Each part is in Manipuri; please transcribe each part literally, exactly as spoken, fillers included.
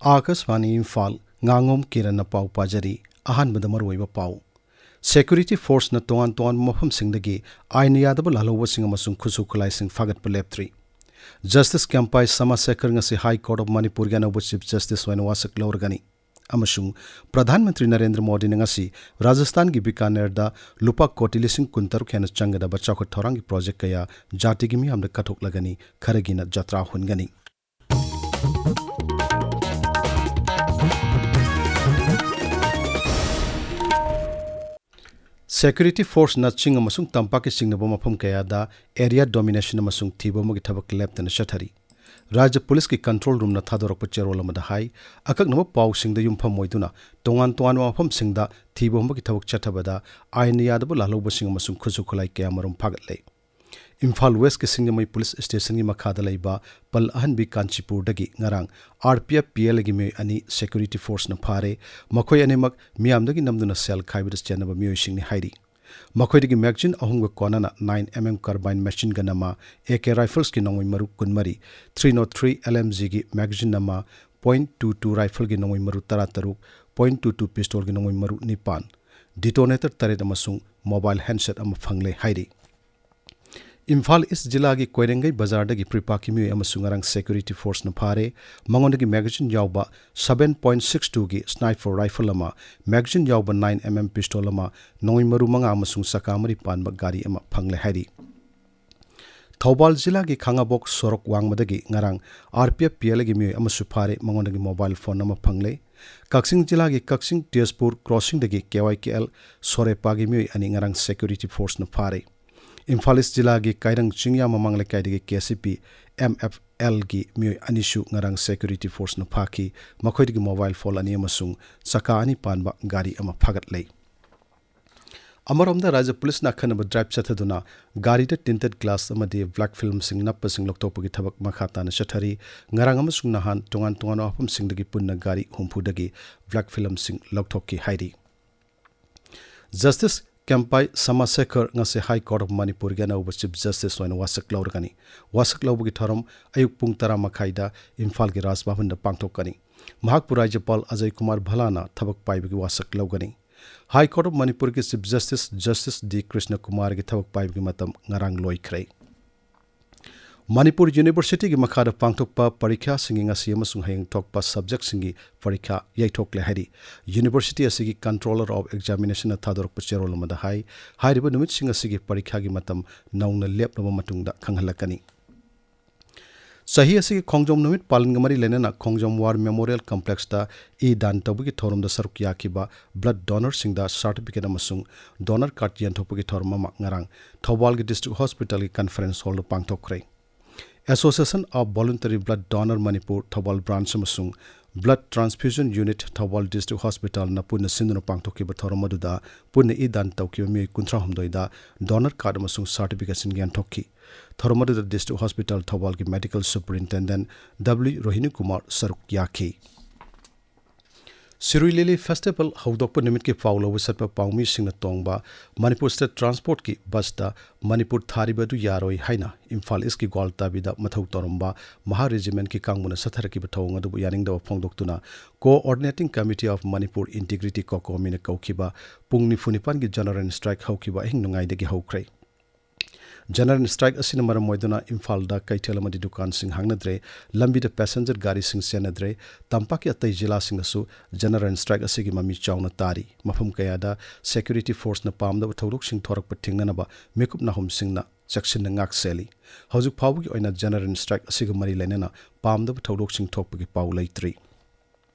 ꯑꯥꯀꯥꯁꯕꯥꯅꯤ ꯏꯝꯐꯥꯜ, ꯉꯥꯉꯣꯝ ꯀꯤꯔꯟꯅ ꯄꯥꯎ ꯄꯥꯖꯔꯤ꯫ ꯑꯍꯥꯟꯕꯗ ꯃꯔꯨꯑꯣꯏꯕ ꯄꯥꯎ꯫ ꯁꯦꯀ꯭ꯌꯨꯔꯤꯇꯤ ꯐꯣꯔꯁꯅ ꯇꯣꯉꯥꯟ ꯇꯣꯉꯥꯟꯕ ꯃꯐꯝꯁꯤꯡꯗꯒꯤ ꯑꯥꯏꯟꯅ ꯌꯥꯗꯕ ꯂꯥꯜꯍꯧꯕꯁꯤꯡ ꯑꯃꯁꯨꯡ ꯈꯨꯠꯁꯨ ꯈꯨꯠꯂꯥꯏꯁꯤꯡ ꯐꯥꯒꯠꯄ ꯂꯦꯞꯇ꯭ꯔꯤ꯫ ꯖꯁꯇꯤꯁ ꯀꯦꯝꯄꯥꯏ ꯁꯃꯥꯁꯦꯈꯔ ꯉꯁꯤ ꯍꯥꯏ ꯀꯣꯔꯠ ꯑꯣꯐ ꯃꯅꯤꯄꯨꯔꯒꯤ ꯑꯅꯧꯕ ꯆꯤꯐ ꯖꯁꯇꯤꯁ ꯑꯣꯏꯅ ꯋꯥꯁꯛ ꯂꯧꯔꯒꯅꯤ꯫ ꯑꯃꯁꯨꯡ ꯄ꯭ꯔꯙꯥꯟ ꯃꯟꯇ꯭ꯔꯤ ꯅꯔꯦꯟꯗ꯭ꯔ ꯃꯣꯗꯤꯅ ꯉꯁꯤ ꯔꯥꯖꯁꯊꯥꯟꯒꯤ ꯕꯤꯀꯥꯅꯦꯔꯗ ꯂꯨꯄꯥ ꯀꯣꯇꯤ ꯂꯤꯁꯤꯡ ꯀꯨꯟꯇꯔꯨꯛ ꯍꯦꯟꯅ ꯆꯪꯒꯗꯕ ꯆꯥꯎꯈꯠ ꯊꯧꯔꯥꯡꯒꯤ ꯄ꯭ꯔꯣꯖꯦꯛ ꯀꯌꯥ ꯖꯥꯇꯤꯒꯤ ꯃꯤꯌꯥꯝꯗ ꯀꯠꯊꯣꯛꯂꯒꯅꯤ, ꯈꯔꯒꯤꯅ ꯖꯇ꯭ꯔꯥ ꯍꯨꯟꯒꯅꯤ꯫ ꯁꯦꯀ꯭ꯌꯨꯔꯤꯇꯤ ꯐꯣꯔꯁꯅ ꯆꯤꯡ ꯑꯃꯁꯨꯡ ꯇꯝꯄꯥꯛꯀꯤ ꯆꯤꯡꯅꯕ ꯃꯐꯝ ꯀꯌꯥꯗ ꯑꯦꯔꯤꯌꯥ ꯗꯣꯃꯤꯅꯦꯁꯟ ꯑꯃꯁꯨꯡ ꯊꯤꯕ ꯑꯃꯒꯤ ꯊꯕꯛ ꯂꯦꯞꯇꯅ ꯆꯠꯊꯔꯤ꯫ ꯔꯥꯖ꯭ꯌ ꯄꯨꯂꯤꯁꯀꯤ ꯀꯟꯇ꯭ꯔꯣꯜ ꯔꯨꯝꯅ ꯊꯥꯗꯣꯔꯛꯄ ꯆꯦꯔꯣꯜ ꯑꯃꯗ ꯍꯥꯏ, ꯑꯀꯛꯅꯕ ꯄꯥꯎꯁꯤꯡꯗ ꯌꯨꯝꯐꯝ ꯑꯣꯏꯗꯨꯅ ꯇꯣꯉꯥꯟ ꯇꯣꯉꯥꯟꯕ ꯃꯐꯝꯁꯤꯡꯗ ꯊꯤꯕ ꯍꯨꯝꯕꯒꯤ ꯊꯕꯛ ꯆꯠꯊꯕꯗ ꯑꯥꯏꯟꯅ ꯌꯥꯗꯕ ꯂꯥꯜꯍꯧꯕꯁꯤꯡ ꯑꯃꯁꯨꯡ ꯈꯨꯠꯁꯨ ꯈꯨꯠꯂꯥꯏ ꯀꯌꯥꯃꯔꯨꯝ ꯐꯥꯒꯠꯂꯦ꯫ ꯏꯝꯐꯥꯜ ꯋꯦꯁꯀꯤ ꯁꯤꯡꯖꯃꯩ ꯄꯨꯂꯤꯁ ꯁ꯭ꯇꯦꯁꯟꯒꯤ ꯃꯈꯥꯗ ꯂꯩꯕ ꯄꯜ ꯑꯍꯟꯕꯤ ꯀꯥꯟꯆꯤꯄꯨꯔꯗꯒꯤ ꯉꯔꯥꯡ ꯑꯥꯔ ꯄꯤ ꯑꯦꯐ ꯄꯤ ꯑꯦꯜꯒꯤ ꯃꯤꯑꯣꯏ ꯑꯅꯤ ꯁꯦꯀ꯭ꯌꯨꯔꯤꯇꯤ ꯐꯣꯔꯁꯅ ꯐꯥꯔꯦ꯫ ꯃꯈꯣꯏ ꯑꯅꯤꯃꯛ ꯃꯤꯌꯥꯝꯗꯒꯤ ꯅꯝꯗꯨꯅ ꯁꯦꯜ ꯈꯥꯏꯕꯗ ꯆꯦꯟꯅꯕ ꯃꯤꯑꯣꯏꯁꯤꯡꯅꯤ ꯍꯥꯏꯔꯤ꯫ ꯃꯈꯣꯏꯗꯒꯤ ꯃꯦꯒꯖꯤꯟ ꯑꯍꯨꯝꯒ ꯀꯣꯟꯅꯅ nine M M carbine machine gun ꯑꯃ, ꯑꯦ ꯀꯦ ꯔꯥꯏꯐꯜꯁꯀꯤ ꯅꯣꯡꯃꯩ ꯃꯔꯨ ꯀꯨꯟꯃꯔꯤ, three not three L M ꯖꯤꯒꯤ ꯃꯦꯒꯖꯤꯟ ꯑꯃ, ꯄꯣꯏꯟꯠ ꯇꯨ ꯇꯨ ꯔꯥꯏꯐꯜꯒꯤ ꯅꯣꯡꯃꯩ ꯃꯔꯨ ꯇꯔꯥꯇꯔꯨꯛ, ꯄꯣꯏꯟꯠ ꯇꯨ ꯇꯨ ꯄꯤꯁꯇꯣꯜꯒꯤ ꯅꯣꯡꯃꯩ ꯃꯔꯨ ꯅꯤꯄꯥꯟ, ꯗꯤꯇꯣꯅꯦꯇꯔ ꯇꯔꯦꯠ ꯑꯃꯁꯨꯡ ꯃꯣꯕꯥꯏꯜ ꯍꯦꯟꯗꯁꯦꯠ ꯑꯃ ꯐꯪꯂꯦ ꯍꯥꯏꯔꯤ꯫ ꯏꯝꯐꯥꯜ ꯏꯁ ꯖꯤꯂꯥꯒꯤ ꯀꯣꯏꯔꯦꯡꯒꯩ ꯕꯖꯥꯔꯗꯒꯤ ꯄ꯭ꯔꯤꯄꯥꯛꯀꯤ ꯃꯤꯑꯣꯏ ꯑꯃꯁꯨ ꯉꯔꯥꯡ ꯁꯦꯀ꯭ꯌꯨꯔꯤꯇꯤ ꯐꯣꯔꯁꯅ ꯐꯥꯔꯦ꯫ ꯃꯉꯣꯟꯗꯒꯤ ꯃꯦꯒꯥꯖꯤꯟ ꯌꯥꯎꯕ ꯁꯚꯦꯟ ꯄꯣꯏꯟꯠ ꯁꯤꯛꯁ ꯇꯨꯒꯤ ꯁ꯭ꯅꯥꯏꯄꯔ ꯔꯥꯏꯐꯜ ꯑꯃ, ꯃꯦꯒꯥꯖꯤꯟ ꯌꯥꯎꯕ ꯅꯥꯏꯟ ꯑꯦꯝ ꯑꯦꯝ ꯄꯤꯁꯇꯣꯜ ꯑꯃ, ꯅꯣꯡꯃꯩ ꯃꯔꯨ ꯃꯉꯥ ꯑꯃꯁꯨꯡ ꯆꯀꯥ ꯃꯔꯤ ꯄꯥꯟꯕ ꯒꯥꯔꯤ ꯑꯃ ꯐꯪꯂꯦ ꯍꯥꯏꯔꯤ꯫ ꯊꯧꯕꯥꯜ ꯖꯤꯂꯥꯒꯤ ꯈꯥꯉꯕꯣꯛ ꯁꯣꯔꯣꯛ ꯋꯥꯡꯃꯗꯒꯤ ꯉꯔꯥꯡ ꯑꯥꯔ ꯄꯤ ꯑꯦꯐ ꯄꯤ ꯑꯦꯜꯒꯤ ꯃꯤꯑꯣꯏ ꯑꯃꯁꯨ ꯐꯥꯔꯦ, ꯃꯉꯣꯟꯗꯒꯤ ꯃꯣꯕꯥꯏꯜ ꯐꯣꯟ ꯑꯃ ꯐꯪꯂꯦ꯫ ꯀꯛꯆꯤꯡ ꯖꯤꯂꯥꯒꯤ ꯀꯛꯆꯤꯡ ꯇꯦꯖꯄꯨꯔ ꯀ꯭ꯔꯣꯁꯤꯡꯗꯒꯤ ꯀꯦ ꯋꯥꯏ ꯀꯦ ꯑꯦꯜ ꯁꯣꯔꯦꯄꯥꯒꯤ ꯃꯤꯑꯣꯏ ꯑꯅꯤ ꯉꯔꯥꯡ ꯁꯦꯀ꯭ꯌꯨꯔꯤꯇꯤ ꯐꯣꯔꯁꯅ ꯐꯥꯔꯦ꯫ ꯏꯝꯐꯥꯜ ꯏꯁ ꯖꯤꯂꯥꯒꯤ ꯀꯥꯏꯔꯪ ꯆꯤꯡꯌꯥ ꯃꯃꯥꯡ ꯂꯩꯀꯥꯏꯗꯒꯤ K C P M F ꯑꯦꯜꯒꯤ ꯃꯤꯑꯣꯏ ꯑꯅꯤꯁꯨ ꯉꯔꯥꯡ ꯁꯦꯀ꯭ꯌꯨꯔꯤꯇꯤ ꯐꯣꯔꯁꯅ ꯐꯥꯈꯤ꯫ ꯃꯈꯣꯏꯗꯒꯤ ꯃꯣꯕꯥꯏꯜ ꯐꯣꯟ ꯑꯅꯤ ꯑꯃꯁꯨꯡ ꯆꯀꯥ ꯑꯅꯤ ꯄꯥꯟꯕ ꯒꯥꯔꯤ ꯑꯃ ꯐꯥꯒꯠꯂꯦ꯫ ꯑꯃꯔꯣꯝꯗ, ꯔꯥꯖ꯭ꯌ ꯄꯨꯂꯤꯁꯅ ꯑꯈꯟꯅꯕ ꯗ꯭ꯔꯥꯏꯚ ꯆꯠꯊꯗꯨꯅ ꯒꯥꯔꯤꯗ ꯇꯤꯟꯇꯦꯗ ꯒ꯭ꯂꯥꯁ ꯑꯃꯗꯤ ꯕ꯭ꯂꯦꯛ ꯐꯤꯜꯝꯁꯤꯡ ꯅꯞꯄꯁꯤꯡ ꯂꯧꯊꯣꯛꯄꯒꯤ ꯊꯕꯛ ꯃꯈꯥ ꯇꯥꯅ ꯆꯠꯊꯔꯤ꯫ ꯉꯔꯥꯡ ꯑꯃꯁꯨꯡ ꯅꯍꯥꯟ ꯇꯣꯉꯥꯟ ꯇꯣꯉꯥꯟꯕ ꯃꯐꯝꯁꯤꯡꯗꯒꯤ ꯄꯨꯟꯅ ꯒꯥꯔꯤ ꯍꯨꯝꯐꯨꯗꯒꯤ ꯕ꯭ꯂꯦꯛ ꯐꯤꯜꯝꯁꯤꯡ ꯂꯧꯊꯣꯛꯈꯤ ꯍꯥꯏꯔꯤ꯫ ꯖꯁꯇꯤꯁ ꯀꯦꯝꯄꯥꯏ ꯁꯃꯥꯁꯦꯈꯔ ꯉꯁꯤ ꯍꯥꯏ ꯀꯣꯔꯠ ꯑꯣꯐ ꯃꯅꯤꯄꯨꯔꯒꯤ ꯑꯅꯧꯕ ꯆꯤꯐ ꯖꯁꯇꯤꯁ ꯑꯣꯏꯅ ꯋꯥꯁꯛ ꯂꯧꯔꯒꯅꯤ꯫ ꯋꯥꯁꯛ ꯂꯧꯕꯒꯤ ꯊꯧꯔꯝ ꯑꯌꯨꯛ ꯄꯨꯡ ꯇꯔꯥ ꯃꯈꯥꯏꯗ ꯏꯝꯐꯥꯜꯒꯤ ꯔꯥꯖ ꯚꯕꯟꯗ ꯄꯥꯡꯊꯣꯛꯀꯅꯤ꯫ ꯃꯍꯥꯛꯄꯨ ꯔꯥꯖ꯭ꯌꯄꯥꯜ ꯑꯖꯌ ꯀꯨꯃꯥꯔ ꯚꯜꯂꯥꯅ ꯊꯕꯛ ꯄꯥꯏꯕꯒꯤ ꯋꯥꯁꯛ ꯂꯧꯒꯅꯤ꯫ ꯍꯥꯏ ꯀꯣꯔꯠ ꯑꯣꯐ ꯃꯅꯤꯄꯨꯔꯒꯤ ꯆꯤꯐ ꯖꯁꯇꯤꯁ ꯖꯁꯇꯤꯁ ꯗꯤ ꯀ꯭ꯔꯤꯁꯅ ꯀꯨꯃꯥꯔꯒꯤ ꯊꯕꯛ ꯄꯥꯏꯕꯒꯤ ꯃꯇꯝ ꯉꯔꯥꯡ ꯂꯣꯏꯈ꯭ꯔꯦ꯫ ꯃꯅꯤꯄꯨꯔ ꯌꯨꯅꯤꯚꯔꯁꯤꯇꯤꯒꯤ ꯃꯈꯥꯗ ꯄꯥꯡꯊꯣꯛꯄ ꯄꯔꯤꯈ꯭ꯌꯥꯁꯤꯡꯒꯤ ꯉꯁꯤ ꯑꯃꯁꯨꯡ ꯍꯌꯦꯡ ꯊꯣꯛꯄ ꯁꯕꯖꯦꯛꯁꯤꯡꯒꯤ ꯄꯔꯤꯈ꯭ꯌꯥ ꯌꯩꯊꯣꯛꯂꯦ ꯍꯥꯏꯔꯤ ꯌꯨꯅꯤꯚꯔꯁꯤꯇꯤ ꯑꯁꯤꯒꯤ Controller of Examinationꯅ ꯊꯥꯗꯣꯔꯛꯄ ꯆꯦꯔꯣꯜ ꯑꯃꯗ ꯍꯥꯏ꯫ ꯍꯥꯏꯔꯤꯕ ꯅꯨꯃꯤꯠꯁꯤꯡ ꯑꯁꯤꯒꯤ ꯄꯔꯤꯈ꯭ꯌꯥꯒꯤ ꯃꯇꯝ ꯅꯧꯅ ꯂꯦꯞꯂꯕ ꯃꯇꯨꯡꯗ ꯈꯪꯍꯜꯂꯛꯀꯅꯤ꯫ ꯆꯍꯤ ꯑꯁꯤꯒꯤ ꯈꯣꯡꯖꯣꯝ ꯅꯨꯃꯤꯠ ꯄꯥꯂꯟꯒ ꯃꯔꯤ ꯂꯩꯅꯅ ꯈꯣꯡꯖꯣꯝ ꯋꯥꯔ ꯃꯦꯃꯣꯔꯤꯌꯦꯜ ꯀꯝꯄ꯭ꯂꯦꯛꯁꯇ ꯏ ꯗꯥꯟ ꯇꯧꯕꯒꯤ ꯊꯧꯔꯝꯗ ꯁꯔꯨꯛ ꯌꯥꯈꯤꯕ ꯕ꯭ꯂꯗ ꯗꯣꯅꯔꯁꯤꯡꯗ ꯁꯥꯔꯇꯤꯐꯤꯀꯦꯠ ꯑꯃꯁꯨꯡ ꯗꯣꯅꯔ ꯀꯥꯔꯗ ꯌꯦꯟꯊꯣꯛꯄꯒꯤ ꯊꯧꯔꯝ ꯑꯃ ꯉꯔꯥꯡ ꯊꯧꯕꯥꯜꯒꯤ ꯗꯤꯁꯇ꯭ꯔꯤꯛ ꯍꯣꯁꯄꯤꯇꯥꯜꯒꯤ ꯀꯟꯐꯔꯦꯟꯁ ꯍꯣꯜꯗ ꯄꯥꯡꯊꯣꯛꯈ꯭ꯔꯦ꯫ Association of Voluntary Blood Donor Manipur Thoubal branch ꯑꯃꯁꯨꯡ Blood Transfusion Unit Thoubal district ꯍꯣꯁꯄꯤꯇꯥꯜꯅ ꯄꯨꯟꯅ ꯁꯤꯟꯗꯨꯅ ꯄꯥꯡꯊꯣꯛꯈꯤꯕ ꯊꯧꯔꯝ ꯑꯗꯨꯗ ꯄꯨꯟꯅ ꯏ ꯗꯥꯟ ꯇꯧꯈꯤꯕ ꯃꯤꯑꯣꯏ ꯀꯨꯟꯊ꯭ꯔꯥ ꯍꯨꯝꯗꯣꯏꯗ ꯗꯣꯅꯔ ꯀꯥꯔꯗ ꯑꯃꯁꯨꯡ ꯁꯥꯔꯇꯤꯐꯤꯀꯦꯠꯁꯤꯡ ꯌꯦꯟꯊꯣꯛꯈꯤ꯫ ꯊꯧꯔꯝ ꯑꯗꯨꯗ ꯗꯤꯁꯇ꯭ꯔꯤꯛ ꯍꯣꯁꯄꯤꯇꯥꯜ ꯊꯧꯕꯥꯜꯒꯤ medical superintendent W Rohini Kumar ꯁꯔꯨꯛ ꯌꯥꯈꯤ꯫ ꯁꯤꯔꯨꯏ ꯂꯤꯂꯤ ꯐꯦꯁꯇꯤꯚꯦꯜ ꯍꯧꯗꯣꯛꯄ ꯅꯨꯃꯤꯠꯀꯤ ꯄꯥꯎ ꯂꯧꯕ ꯆꯠꯄ ꯄꯥꯎꯃꯤꯁꯤꯡꯅ ꯇꯣꯡꯕ ꯃꯅꯤꯄꯨꯔ ꯁ꯭ꯇꯦꯠ ꯇ꯭ꯔꯥꯟꯁꯄꯣꯔꯠꯀꯤ ꯕꯁꯇ ꯃꯅꯤꯄꯨꯔ ꯊꯥꯔꯤꯕ ꯑꯗꯨ ꯌꯥꯔꯣꯏ ꯍꯥꯏꯅ ꯏꯝꯐꯥꯜ ꯏꯁꯀꯤ ꯒ꯭ꯋꯥꯜꯇꯥꯕꯤꯗ ꯃꯊꯧ ꯇꯧꯔꯝꯕ ꯃꯍꯥ ꯔꯦꯖꯤꯃꯦꯟꯠꯀꯤ ꯀꯥꯡꯕꯨꯅ ꯆꯠꯊꯔꯛꯈꯤꯕ ꯊꯧꯑꯣꯡ ꯑꯗꯨꯕꯨ ꯌꯥꯅꯤꯡꯗꯕ ꯐꯣꯡꯗꯣꯛꯇꯨꯅ Coordinating Committee of Manipur Integrity ꯀꯣꯀꯣꯃꯤꯅ ꯀꯧꯈꯤꯕ ꯄꯨꯡ ꯅꯤꯐꯨ ꯅꯤꯄꯥꯟꯒꯤ ꯖꯦꯅꯔꯦꯜ ꯁ꯭ꯇ꯭ꯔꯥꯏꯛ ꯍꯧꯈꯤꯕ ꯑꯍꯤꯡ ꯅꯣꯡꯌꯥꯏꯗꯒꯤ ꯍꯧꯈ꯭ꯔꯦ꯫ ꯖꯦꯅꯔꯦꯜ ꯁ꯭ꯇ꯭ꯔꯥꯏꯛ ꯑꯁꯤꯅ ꯃꯔꯝ ꯑꯣꯏꯗꯨꯅ ꯏꯝꯐꯥꯜꯗ ꯀꯩꯊꯦꯜ ꯑꯃꯗꯤ ꯗꯨꯀꯥꯟꯁꯤꯡ ꯍꯥꯡꯅꯗ꯭ꯔꯦ, ꯂꯝꯕꯤꯗ ꯄꯦꯁꯦꯟꯖꯔ ꯒꯥꯔꯤꯁꯤꯡ ꯆꯦꯟꯅꯗ꯭ꯔꯦ, ꯇꯝꯄꯥꯛꯀꯤ ꯑꯇꯩ ꯖꯤꯂꯥꯁꯤꯡꯗꯁꯨ ꯖꯦꯅꯔꯦꯜ ꯁ꯭ꯇ꯭ꯔꯥꯏꯛ ꯑꯁꯤꯒꯤ ꯃꯃꯤ ꯆꯥꯎꯅ ꯇꯥꯔꯤ꯫ ꯃꯐꯝ ꯀꯌꯥꯗ ꯁꯦꯀ꯭ꯌꯨꯔꯤꯇꯤ ꯐꯣꯔꯁꯅ ꯄꯥꯝꯗꯕ ꯊꯧꯗꯣꯛꯁꯤꯡ ꯊꯣꯔꯛꯄ ꯊꯤꯡꯅꯅꯕ ꯃꯤꯀꯨꯞ ꯅꯥꯍꯨꯝꯁꯤꯡꯅ ꯆꯦꯛꯁꯤꯟꯅ ꯉꯥꯛ ꯁꯦꯜꯂꯤ꯫ ꯍꯧꯖꯤꯛ ꯐꯥꯎꯕꯒꯤ ꯑꯣꯏꯅ ꯖꯦꯅꯔꯦꯜ ꯁ꯭ꯇ꯭ꯔꯥꯏꯛ ꯑꯁꯤꯒ ꯃꯔꯤ ꯂꯩꯅꯅ ꯄꯥꯝꯗꯕ ꯊꯧꯗꯣꯛꯁꯤꯡ ꯊꯣꯛꯄꯒꯤ ꯄꯥꯎ ꯂꯩꯇ꯭ꯔꯤ꯫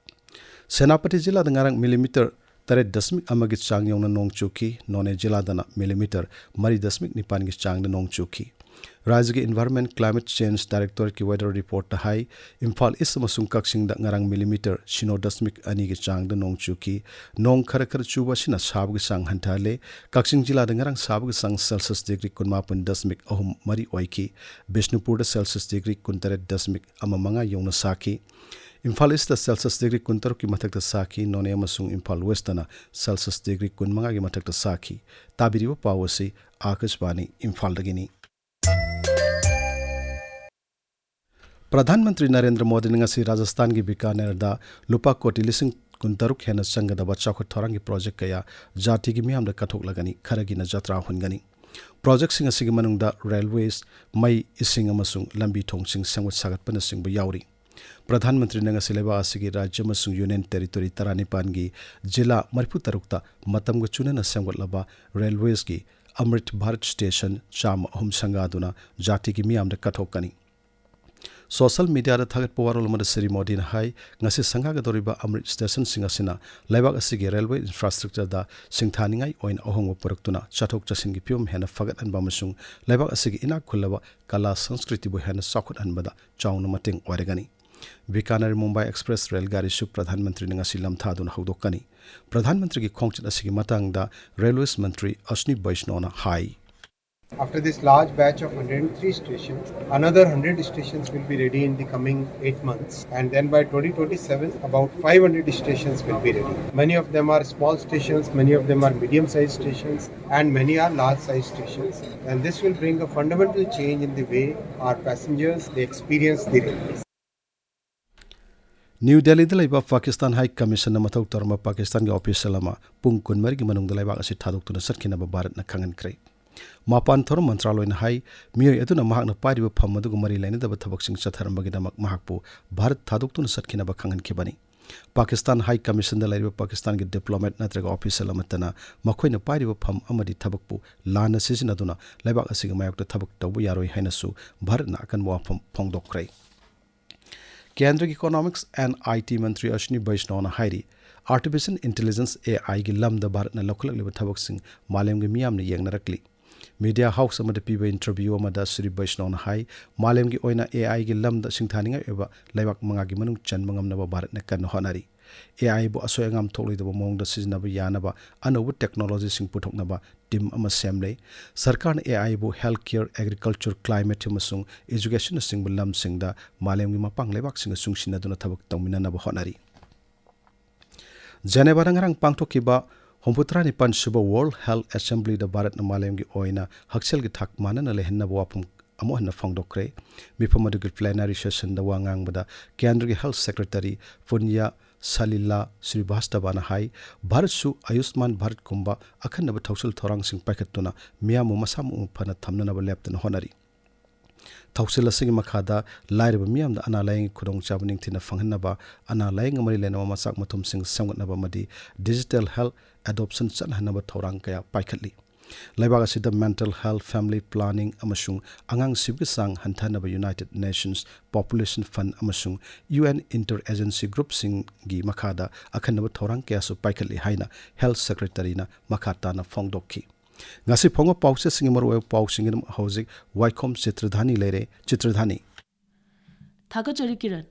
ꯁꯦꯅꯥꯄꯇꯤ ꯖꯤꯂꯥꯗ ꯉꯔꯥꯡ ꯃꯤꯂꯤꯃꯤꯇꯔ ꯇꯔꯦꯠ ꯗꯁꯃꯤꯛ ꯑꯃꯒꯤ ꯆꯥꯡ ꯌꯧꯅ ꯅꯣꯡ ꯆꯨꯈꯤ꯫ ꯅꯣꯅꯦ ꯖꯤꯂꯥꯗꯅ ꯃꯤꯂꯤꯃꯤꯇꯔ ꯃꯔꯤ ꯗꯁꯃꯤꯛ ꯅꯤꯄꯥꯟꯒꯤ ꯆꯥꯡꯗ ꯅꯣꯡ ꯆꯨꯈꯤ꯫ ꯔꯥꯖ꯭ꯌꯒꯤ Environment Climate Change Directorateꯀꯤ Weather Reportꯇ ꯍꯥꯏ, ꯏꯝꯐꯥꯜ ꯏꯁ ꯑꯃꯁꯨꯡ ꯀꯛꯆꯤꯡꯗ ꯉꯔꯥꯡ ꯃꯤꯂꯤꯃꯤꯇꯔ ꯁꯤꯅꯣ ꯗꯁꯃꯤꯛ ꯑꯅꯤꯒꯤ ꯆꯥꯡꯗ ꯅꯣꯡ ꯆꯨꯈꯤ꯫ ꯅꯣꯡ ꯈꯔ ꯈꯔ ꯆꯨꯕ ꯑꯁꯤꯅ ꯁꯥꯕꯒꯤ ꯆꯥꯡ ꯍꯟꯊꯍꯜꯂꯦ꯫ ꯀꯛꯆꯤꯡ ꯖꯤꯂꯥꯗ ꯉꯔꯥꯡ ꯁꯥꯕꯒꯤ ꯆꯥꯡ ꯁꯦꯜꯁꯤꯌꯁ ꯗꯤꯒ꯭ꯔꯤ ꯀꯨꯟꯃꯥꯄꯟ ꯗꯁꯃꯤꯛ ꯑꯍꯨꯝ ꯃꯔꯤ ꯑꯣꯏꯈꯤ꯫ ꯕꯤꯁꯅꯨꯄꯨꯔꯗ ꯁꯦꯜꯁꯤꯌꯁ ꯗꯤꯒ꯭ꯔꯤ ꯀꯨꯟꯇꯔꯦꯠ ꯗꯁꯃꯤꯛ ꯑꯃ ꯃꯉꯥ ꯌꯧꯅ ꯁꯥꯈꯤ꯫ ꯏꯝꯐꯥꯜ ꯏꯁꯇ ꯁꯦꯜꯁꯤꯌꯁ ꯗꯤꯒ꯭ꯔꯤ ꯀꯨꯟꯇꯔꯨꯛꯀꯤ ꯃꯊꯛꯇ ꯁꯥꯈꯤ꯫ ꯅꯣꯅꯦ ꯑꯃꯁꯨꯡ ꯏꯝꯐꯥꯜ ꯋꯦꯁꯇꯅ ꯁꯦꯜꯁꯤꯌꯁ ꯗꯤꯒ꯭ꯔꯤ ꯀꯨꯟꯃꯉꯥꯒꯤ ꯃꯊꯛꯇ ꯁꯥꯈꯤ꯫ ꯇꯥꯕꯤꯔꯤꯕ ꯄꯥꯎ ꯑꯁꯤ ꯑꯥꯀꯥꯁꯕꯥꯅꯤ ꯏꯝꯐꯥꯜꯗꯒꯤꯅꯤ꯫ ꯄ꯭ꯔꯙꯥꯟ ꯃꯟꯇ꯭ꯔꯤ ꯅꯔꯦꯟꯗ꯭ꯔ ꯃꯣꯗꯤꯅ ꯉꯁꯤ ꯔꯥꯖꯁꯊꯥꯟꯒꯤ ꯕꯤꯀꯥꯅꯦꯔꯗ ꯂꯨꯄꯥ ꯀꯣꯇꯤ ꯂꯤꯁꯤꯡ ꯀꯨꯟꯇꯔꯨꯛ ꯍꯦꯟꯅ ꯆꯪꯒꯗꯕ ꯆꯥꯎꯈꯠ ꯊꯧꯔꯥꯡꯒꯤ ꯄ꯭ꯔꯣꯖꯦꯛ ꯀꯌꯥ ꯖꯥꯇꯤꯒꯤ ꯃꯤꯌꯥꯝꯗ ꯀꯠꯊꯣꯛꯂꯒꯅꯤ, ꯈꯔꯒꯤꯅ ꯖꯇ꯭ꯔꯥ ꯍꯨꯟꯒꯅꯤ꯫ ꯄ꯭ꯔꯣꯖꯦꯛꯁꯤꯡ ꯑꯁꯤꯒꯤ ꯃꯅꯨꯡꯗ ꯔꯦꯜꯋꯦꯁ, ꯃꯩ, ꯏꯁꯤꯡ ꯑꯃꯁꯨꯡ ꯂꯝꯕꯤ ꯊꯣꯡꯁꯤꯡ ꯁꯦꯝꯒꯠ ꯁꯥꯒꯠꯄꯅꯆꯤꯡꯕ ꯌꯥꯎꯔꯤ꯫ ꯄ꯭ꯔꯙꯥꯟ ꯃꯟꯇ꯭ꯔꯤꯅ ꯉꯁꯤ ꯂꯩꯕꯥꯛ ꯑꯁꯤꯒꯤ ꯔꯥꯖ꯭ꯌ ꯑꯃꯁꯨꯡ ꯌꯨꯅꯤꯌꯟ ꯇꯦꯔꯤꯇꯣꯔꯤ ꯇꯔꯥꯅꯤꯄꯥꯟꯒꯤ ꯖꯤꯂꯥ ꯃꯔꯤꯐꯨꯇꯔꯨꯛꯇ ꯃꯇꯝꯒ ꯆꯨꯅꯅ ꯁꯦꯝꯒꯠꯂꯕ ꯔꯦꯜꯋꯦꯁꯀꯤ ꯑꯃ꯭ꯔꯤꯠ ꯚꯥꯔꯠ ꯁ꯭ꯇꯦꯁꯟ ꯆꯥꯝꯃ ꯑꯍꯨꯝ ꯁꯪꯒꯥꯗꯨꯅ ꯖꯥꯇꯤꯒꯤ ꯃꯤꯌꯥꯝꯗ ꯀꯠꯊꯣꯛꯀꯅꯤ꯫ ꯁꯣꯁꯦꯜ ꯃꯤꯗꯤꯌꯥꯗ ꯊꯥꯒꯠꯄ ꯋꯥꯔꯣꯜ ꯑꯃꯗ ꯁ꯭ꯔꯤ ꯃꯣꯗꯤꯅ ꯍꯥꯏ, ꯉꯁꯤ ꯁꯪꯒꯥꯒꯗꯧꯔꯤꯕ ꯑꯃ꯭ꯔꯤꯠ ꯁ꯭ꯇꯦꯁꯟꯁꯤꯡ ꯑꯁꯤꯅ ꯂꯩꯕꯥꯛ ꯑꯁꯤꯒꯤ ꯔꯦꯜꯋꯦ ꯏꯟꯐ꯭ꯔꯥꯁ꯭ꯇ꯭ꯔꯛꯆꯔꯗ ꯁꯤꯡꯊꯥꯅꯤꯡꯉꯥꯏ ꯑꯣꯏꯅ ꯑꯍꯣꯡꯕ ꯄꯨꯔꯛꯇꯨꯅ ꯆꯠꯊꯣꯛ ꯆꯠꯁꯤꯟꯒꯤ ꯐꯤꯕꯝ ꯍꯦꯟꯅ ꯐꯒꯠꯍꯟꯕ ꯑꯃꯁꯨꯡ ꯂꯩꯕꯥꯛ ꯑꯁꯤꯒꯤ ꯏꯅꯥꯛ ꯈꯨꯜꯂꯕ ꯀꯂꯥ ꯁꯪꯁꯀ꯭ꯔꯤꯇꯤꯕꯨ ꯍꯦꯟꯅ ꯆꯥꯎꯈꯠꯍꯟꯕꯗ ꯆꯥꯎꯅ ꯃꯇꯦꯡ ꯑꯣꯏꯔꯒꯅꯤ꯫ ꯕꯤꯀꯥꯅꯦꯔ ꯃꯨꯝꯕꯥꯏ ꯑꯦꯛꯁꯄ꯭ꯔꯦꯁ ꯔꯦꯜ ꯒꯥꯔꯤꯁꯨ ꯄ꯭ꯔꯙꯥꯟ ꯃꯟꯇ꯭ꯔꯤꯅ ꯉꯁꯤ ꯂꯝꯊꯥꯗꯨꯅ ꯍꯧꯗꯣꯛꯀꯅꯤ꯫ ꯄ꯭ꯔꯙꯥꯟ ꯃꯟꯇ꯭ꯔꯤꯒꯤ ꯈꯣꯡꯆꯠ ꯑꯁꯤꯒꯤ ꯃꯇꯥꯡꯗ railways Mantri ꯑꯁ꯭ꯅꯤ ꯕꯩꯁꯅꯣꯅ high. After this large batch of hundred three stations, another hundred stations will be ready in the coming eight months, and then by twenty twenty-seven, about five hundred stations will be ready. Many of them are small stations, many of them are medium-sized stations, and many are large-sized stations. And this will bring a fundamental change in the way our passengers, they experience the railways. New ꯗꯦꯜꯂꯤꯗ ꯂꯩꯕ ꯄꯥꯀꯤꯁꯇꯥꯟ ꯍꯥꯏ ꯀꯃꯤꯁꯟꯅ ꯃꯊꯧ ꯇꯧꯔꯝꯕ ꯄꯥꯀꯤꯁꯇꯥꯟꯒꯤ ꯑꯣꯐꯤꯁꯤꯌꯦꯜ ꯑꯃ ꯄꯨꯡ ꯀꯨꯟꯃꯔꯤꯒꯤ ꯃꯅꯨꯡꯗ ꯂꯩꯕꯥꯛ ꯑꯁꯤ ꯊꯥꯗꯣꯛꯇꯨꯅ ꯆꯠꯈꯤꯅꯕ ꯚꯥꯔꯠꯅ ꯈꯪꯍꯟꯈ꯭ꯔꯦ꯫ ꯃꯄꯥꯟ ꯊꯧꯔꯝ ꯃꯟꯇ꯭ꯔꯥꯂꯣꯏꯅ ꯍꯥꯏ, ꯃꯤꯑꯣꯏ ꯑꯗꯨꯅ ꯃꯍꯥꯛꯅ ꯄꯥꯏꯔꯤꯕ ꯐꯝ ꯑꯗꯨꯒ ꯃꯔꯤ ꯂꯩꯅꯗꯕ ꯊꯕꯛꯁꯤꯡ ꯆꯠꯊꯔꯝꯕꯒꯤꯗꯃꯛ ꯃꯍꯥꯛꯄꯨ ꯚꯥꯔꯠ ꯊꯥꯗꯣꯛꯇꯨꯅ ꯆꯠꯈꯤꯅꯕ ꯈꯪꯍꯟꯈꯤꯕꯅꯤ꯫ ꯄꯥꯀꯤꯁꯇꯥꯟ ꯍꯥꯏ ꯀꯃꯤꯁꯟꯗ ꯂꯩꯔꯤꯕ ꯄꯥꯀꯤꯁꯇꯥꯟꯒꯤ ꯗꯤꯄ꯭ꯂꯣꯃꯦꯠ ꯅꯠꯇ꯭ꯔꯒ ꯑꯣꯐꯤꯁꯤꯌꯦꯜ ꯑꯃꯠꯇꯅ ꯃꯈꯣꯏꯅ ꯄꯥꯏꯔꯤꯕ ꯐꯝ ꯑꯃꯗꯤ ꯊꯕꯛꯄꯨ ꯂꯥꯟꯅ ꯁꯤꯖꯤꯟꯅꯗꯨꯅ ꯂꯩꯕꯥꯛ ꯑꯁꯤꯒꯤ ꯃꯥꯌꯣꯛꯇ ꯊꯕꯛ ꯇꯧꯕ ꯌꯥꯔꯣꯏ ꯍꯥꯏꯅꯁꯨ ꯚꯥꯔꯠꯅ ꯑꯀꯟꯕ ꯋꯥꯐꯝ ꯐꯣꯡꯗꯣꯛꯈ꯭ꯔꯦ꯫ ꯀꯦꯟꯗ꯭ꯔꯒꯤ ꯏꯀꯣꯅꯣꯃꯤꯛꯁ ꯑꯦꯟ ꯑꯥꯏ ꯇꯤ ꯃꯟꯇ꯭ꯔꯤ ꯑꯁ꯭ꯅꯤ ꯕꯩꯁꯅꯣꯅ ꯍꯥꯏꯔꯤ, ꯑꯥꯔꯇꯤꯐꯤꯁꯤꯌꯦꯜ ꯏꯟꯇꯦꯂꯤꯖꯦꯟꯁ, ꯑꯦ ꯑꯥꯏꯒꯤ ꯂꯝꯗ ꯚꯥꯔꯠꯅ ꯂꯧꯈꯠꯂꯛꯂꯤꯕ ꯊꯕꯛꯁꯤꯡ ꯃꯥꯂꯦꯝꯒꯤ ꯃꯤꯌꯥꯝꯅ ꯌꯦꯡꯅꯔꯛꯂꯤ꯫ ꯃꯤꯗꯤꯌꯥ ꯍꯥꯎꯁ ꯑꯃꯗ ꯄꯤꯕ ꯏꯟꯇꯔꯚ꯭ꯌꯨ ꯑꯃꯗ ꯁ꯭ꯔꯤ ꯕꯩꯁꯅꯣꯅ ꯍꯥꯏ, ꯃꯥꯂꯦꯝꯒꯤ ꯑꯣꯏꯅ ꯑꯦ ꯑꯥꯏꯒꯤ ꯂꯝꯗ ꯁꯤꯡꯊꯥꯅꯤꯡꯉꯥꯏ ꯑꯣꯏꯕ ꯂꯩꯕꯥꯛ ꯃꯉꯥꯒꯤ ꯃꯅꯨꯡ ꯆꯟꯕ ꯉꯝꯅꯕ ꯚꯥꯔꯠꯅ ꯀꯟꯅ ꯍꯣꯠꯅꯔꯤ꯫ ꯑꯦ ꯑꯥꯏꯕꯨ ꯑꯁꯣꯏ ꯑꯉꯥꯝ ꯊꯣꯛꯂꯣꯏꯗꯕ ꯃꯑꯣꯡꯗ ꯁꯤꯖꯤꯟꯅꯕ ꯌꯥꯅꯕ ꯑꯅꯧꯕ ꯇꯦꯛꯅꯣꯂꯣꯖꯤꯁꯤꯡ ꯄꯨꯊꯣꯛꯅꯕ ꯇꯤꯝ ꯑꯃ ꯁꯦꯝꯂꯦ꯫ ꯁꯔꯀꯥꯔꯅ ꯑꯦ ꯑꯥꯏꯕꯨ ꯍꯦꯜꯊ ꯀꯦꯌꯔ, ꯑꯦꯒ꯭ꯔꯤꯀꯜꯆꯔ, ꯀ꯭ꯂꯥꯏꯃꯦꯠ ꯑꯃꯁꯨꯡ ꯏꯖꯨꯀꯦꯁꯟꯅꯆꯤꯡꯕ ꯂꯝꯁꯤꯡꯗ ꯃꯥꯂꯦꯝꯒꯤ ꯃꯄꯥꯡ ꯂꯩꯕꯥꯛꯁꯤꯡꯒ ꯆꯨꯡꯁꯤꯟꯅꯗꯨꯅ ꯊꯕꯛ ꯇꯧꯃꯤꯟꯅꯅꯕ ꯍꯣꯠꯅꯔꯤ꯫ ꯖꯦꯅꯦꯚꯥꯗ ꯉꯔꯥꯡ ꯄꯥꯡꯊꯣꯛꯈꯤꯕ ꯍꯨꯝꯐꯨꯇꯔꯥꯅꯤꯄꯥꯟ ꯁꯨꯕ ꯋꯥꯔꯜꯗ ꯍꯦꯜꯊ ꯑꯦꯁꯦꯝꯕ꯭ꯂꯤꯗ ꯚꯥꯔꯠꯅ ꯃꯥꯂꯦꯝꯒꯤ ꯑꯣꯏꯅ ꯍꯛꯁꯦꯜꯒꯤ ꯊꯥꯛ ꯃꯥꯟꯅꯅ ꯂꯩꯍꯟꯅꯕ ꯋꯥꯐꯝ ꯑꯃꯨꯛ ꯍꯟꯅ ꯐꯣꯡꯗꯣꯛꯈ꯭ꯔꯦ꯫ ꯃꯤꯐꯝ ꯑꯗꯨꯒꯤ plenary sessionꯗ ꯋꯥ ꯉꯥꯡꯕꯗ ꯀꯦꯟꯗ꯭ꯔꯒꯤ health secretary ꯄꯨꯟꯌꯥ ꯁꯂꯤꯂꯥ ꯁ꯭ꯔꯤꯚꯥꯁꯇꯕꯥꯅ ꯍꯥꯏ, ꯚꯥꯔꯠꯁꯨ ꯑꯌꯨꯁꯃꯥꯟ ꯚꯥꯔꯠꯀꯨꯝꯕ ꯑꯈꯟꯅꯕ ꯊꯧꯁꯤꯜ ꯊꯧꯔꯥꯡꯁꯤꯡ ꯄꯥꯏꯈꯠꯇꯨꯅ ꯃꯤꯌꯥꯝꯕꯨ ꯃꯁꯥ ꯃꯎ ꯐꯅ ꯊꯝꯅꯅꯕ ꯂꯦꯞꯇꯅ ꯍꯣꯠꯅꯔꯤ꯫ ꯊꯧꯁꯤꯜ ꯑꯁꯤꯒꯤ ꯃꯈꯥꯗ ꯂꯥꯏꯔꯕ ꯃꯤꯌꯥꯝꯗ ꯑꯅꯥ ꯂꯥꯌꯦꯡꯒꯤ ꯈꯨꯗꯣꯡꯆꯥꯕ ꯅꯤꯡꯊꯤꯅ ꯐꯪꯍꯟꯅꯕ, ꯑꯅꯥ ꯂꯥꯌꯦꯡꯒ ꯃꯔꯤ ꯂꯩꯅꯕ ꯃꯆꯥꯛ ꯃꯊꯨꯝꯁꯤꯡ ꯁꯦꯝꯒꯠꯅꯕ ꯑꯃꯗꯤ digital health adoption ꯆꯠꯅꯍꯟꯅꯕ ꯊꯧꯔꯥꯡ ꯀꯌꯥ ꯄꯥꯏꯈꯠꯂꯤ꯫ ꯂꯩꯕꯥꯛ ꯑꯁꯤꯗ mental health, family planning ꯑꯃꯁꯨꯡ ꯑꯉꯥꯡ ꯁꯤꯕꯒꯤ ꯆꯥꯡ ꯍꯟꯊꯍꯟꯅꯕ United Nations Population Fund ꯑꯃꯁꯨꯡ U N interagency groupꯁꯤꯡꯒꯤ ꯃꯈꯥꯗ ꯑꯈꯟꯅꯕ ꯊꯧꯔꯥꯡ ꯀꯌꯥꯁꯨ ꯄꯥꯏꯈꯠꯂꯤ ꯍꯥꯏꯅ health secretaryꯅ ꯃꯈꯥ ꯇꯥꯅ ꯐꯣꯡꯗꯣꯛꯈꯤ꯫ ꯉꯁꯤ ꯐꯣꯡꯕ ꯄꯥꯎꯆꯦꯁꯤꯡꯒꯤ ꯃꯔꯨꯑꯣꯏꯕ ꯄꯥꯎꯁꯤꯡꯒꯤꯗꯃꯛ ꯍꯧꯖꯤꯛ ꯋꯥꯏꯈꯣꯝ ꯆꯤꯇ꯭ꯔꯙꯥꯅꯤ ꯂꯩꯔꯦ꯫ ꯆꯤꯇ꯭ꯔꯙꯥꯅꯤ꯫ ꯊꯥꯒꯠꯆꯔꯤ ꯀꯤꯔꯟ꯫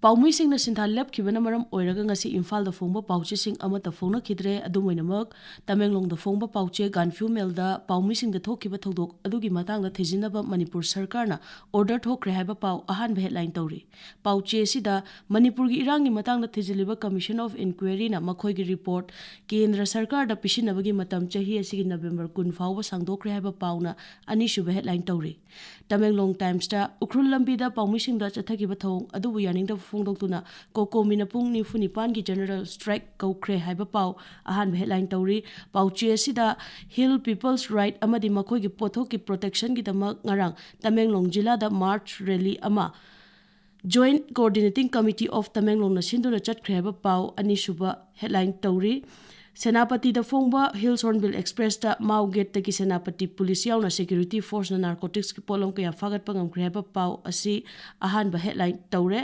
ꯄꯥꯎꯃꯤꯁꯤꯡꯅ ꯁꯤꯟꯊꯥ ꯂꯦꯞꯈꯤꯕꯅ ꯃꯔꯝ ꯑꯣꯏꯔꯒ ꯉꯁꯤ ꯏꯝꯐꯥꯜꯗ ꯐꯣꯡꯕ ꯄꯥꯎꯆꯦꯁꯤꯡ ꯑꯃꯠꯇ ꯐꯣꯡꯅꯈꯤꯗ꯭ꯔꯦ꯫ ꯑꯗꯨꯝ ꯑꯣꯏꯅꯃꯛ, ꯇꯃꯦꯡꯂꯣꯡꯗ ꯐꯣꯡꯕ ꯄꯥꯎꯆꯦ ꯒꯥꯟꯐ꯭ꯌꯨ ꯃꯦꯜꯗ ꯄꯥꯎꯃꯤꯁꯤꯡꯗ ꯊꯣꯛꯈꯤꯕ ꯊꯧꯗꯣꯛ ꯑꯗꯨꯒꯤ ꯃꯇꯥꯡꯗ ꯊꯤꯖꯤꯟꯅꯕ ꯃꯅꯤꯄꯨꯔ ꯁꯔꯀꯥꯔꯅ order ꯊꯣꯛꯈ꯭ꯔꯦ ꯍꯥꯏꯕ ꯄꯥꯎ ꯑꯍꯥꯟꯕ headline ꯇꯧꯔꯤ꯫ ꯄꯥꯎꯆꯦ ꯑꯁꯤꯗ ꯃꯅꯤꯄꯨꯔꯒꯤ ꯏꯔꯥꯡꯒꯤ ꯃꯇꯥꯡꯗ ꯊꯤꯖꯤꯜꯂꯤꯕ Commission of Inquiryꯅ ꯃꯈꯣꯏꯒꯤ report ꯀꯦꯟꯗ꯭ꯔ ꯁꯔꯀꯥꯔꯗ ꯄꯤꯁꯤꯟꯅꯕꯒꯤ ꯃꯇꯝ ꯆꯍꯤ ꯑꯁꯤꯒꯤ ꯅꯕꯦꯝꯕꯔ ꯀꯨꯟ ꯐꯥꯎꯕ ꯁꯥꯡꯗꯣꯛꯈ꯭ꯔꯦ ꯍꯥꯏꯕ ꯄꯥꯎꯅ ꯑꯅꯤꯁꯨꯕ headline ꯇꯧꯔꯤ꯫ ꯇꯃꯦꯡꯂꯣꯡ ꯇꯥꯏꯝꯁꯇ ꯎꯈ꯭ꯔꯨꯜ ꯂꯝꯕꯤꯗ ꯄꯥꯎꯃꯤꯁꯤꯡꯗ ꯆꯠꯊꯈꯤꯕ ꯊꯧꯑꯣꯡ ꯑꯗꯨꯕꯨ ꯌꯥꯅꯤꯡꯗꯕ ꯐꯣꯡꯗꯣꯛꯇꯨꯅ ꯀꯣꯀꯣꯃꯤꯅ ꯄꯨꯡ ꯅꯤꯐꯨ ꯅꯤꯄꯥꯟꯒꯤ general strike ꯀꯧꯈ꯭ꯔꯦ ꯍꯥꯏꯕ ꯄꯥꯎ ꯑꯍꯥꯟꯕ headline ꯇꯧꯔꯤ꯫ ꯄꯥꯎꯆꯦ ꯑꯁꯤꯗ Hill People's Right ꯑꯃꯗꯤ ꯃꯈꯣꯏꯒꯤ ꯄꯣꯠꯊꯣꯛꯀꯤ protectionꯒꯤꯗꯃꯛ ꯉꯔꯥꯡ ꯇꯃꯦꯡꯂꯣꯡ ꯖꯤꯂꯥꯗ march rally ꯑꯃ Joint Coordinating Committee of Tamenglongꯅ ꯁꯤꯟꯗꯨꯅ ꯆꯠꯈ꯭ꯔꯦ ꯍꯥꯏꯕ ꯄꯥꯎ ꯑꯅꯤꯁꯨꯕ headline ꯇꯧꯔꯤ꯫ ꯁꯦꯅꯥꯄꯇꯤꯗ ꯐꯣꯡꯕ Hills Hornbill Expressꯇ ꯃꯥꯎ ꯒꯦꯠꯇꯒꯤ ꯁꯦꯅꯥꯄꯇꯤ ꯄꯨꯂꯤꯁ ꯌꯥꯎꯅ security forceꯅ narcoticsꯀꯤ ꯄꯣꯠꯂꯝ ꯀꯌꯥ ꯐꯥꯒꯠꯄ ꯉꯝꯈ꯭ꯔꯦ ꯍꯥꯏꯕ ꯄꯥꯎ ꯑꯁꯤ ꯑꯍꯥꯟꯕ headline ꯇꯧꯔꯦ꯫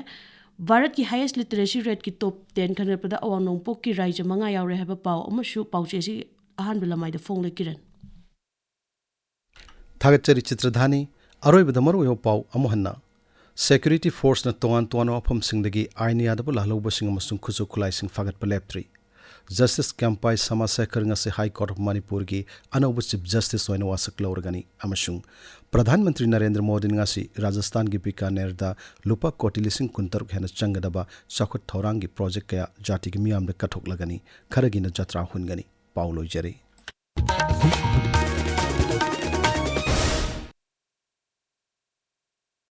ꯚꯥꯔꯠꯀꯤ highest literacy rateꯀꯤ top ten ꯈꯟꯒꯠꯄꯗ ꯑꯋꯥꯡ ꯅꯣꯡꯄꯣꯛꯀꯤ ꯔꯥꯏꯖ꯭ꯌ ꯃꯉꯥ ꯌꯥꯎꯔꯦ ꯍꯥꯏꯕ ꯄꯥꯎ ꯑꯃꯁꯨ ꯄꯥꯎꯆꯦ ꯑꯁꯤꯒꯤ ꯑꯍꯥꯟꯕ ꯂꯃꯥꯏꯗ ꯐꯣꯡꯂꯦ꯫ ꯀꯤꯔꯟ꯫ ꯊꯥꯒꯠꯆꯔꯤ ꯆꯤꯇ꯭ꯔꯙꯥꯅꯤ꯫ ꯑꯔꯣꯏꯕꯗ ꯃꯔꯨꯑꯣꯏꯕ ꯄꯥꯎ ꯑꯃꯨꯛ ꯍꯟꯅ꯫ Security forceꯅ ꯇꯣꯉꯥꯟ ꯇꯣꯉꯥꯟꯕ ꯃꯐꯝꯁꯤꯡꯗꯒꯤ ꯑꯥꯏꯟ ꯌꯥꯗꯕ ꯂꯥꯜꯍꯧꯕꯁꯤꯡ ꯑꯃꯁꯨꯡ ꯈꯨꯠꯁꯨ ꯈꯨꯠꯂꯥꯏꯁꯤꯡ ꯐꯥꯒꯠꯄ ꯂꯦꯞꯇ꯭ꯔꯤ꯫ Justice ꯀ꯭ꯌꯥꯝꯄꯥꯏ ꯁꯃꯥꯁꯦꯈꯔ ꯉꯁꯤ High Court of ꯃꯅꯤꯄꯨꯔꯒꯤ ꯑꯅꯧꯕ Chief Justice ꯑꯣꯏꯅ ꯋꯥꯁꯛ ꯂꯧꯔꯒꯅꯤ ꯑꯃꯁꯨꯡ ꯄ꯭ꯔꯙꯥꯟ ꯃꯟꯇ꯭ꯔꯤ ꯅꯔꯦꯟꯗ꯭ꯔ ꯃꯣꯗꯤꯅ ꯉꯁꯤ ꯔꯥꯖꯁꯊꯥꯟꯒꯤ ꯕꯤꯀꯥꯅꯦꯔꯗ ꯂꯨꯄꯥ ꯀꯣꯇꯤ ꯂꯤꯁꯤꯡ ꯀꯨꯟꯇꯔꯨꯛ ꯍꯦꯟꯅ ꯆꯪꯒꯗꯕ ꯆꯥꯎꯈꯠ ꯊꯧꯔꯥꯡꯒꯤ project ꯀꯌꯥ ꯖꯥꯇꯤꯒꯤ ꯃꯤꯌꯥꯝꯗ ꯀꯠꯊꯣꯛꯂꯒꯅꯤ, ꯈꯔꯒꯤꯅ ꯖꯇ꯭ꯔꯥ ꯍꯨꯟꯒꯅꯤ꯫ ꯄꯥꯎ ꯂꯣꯏꯖꯔꯦ꯫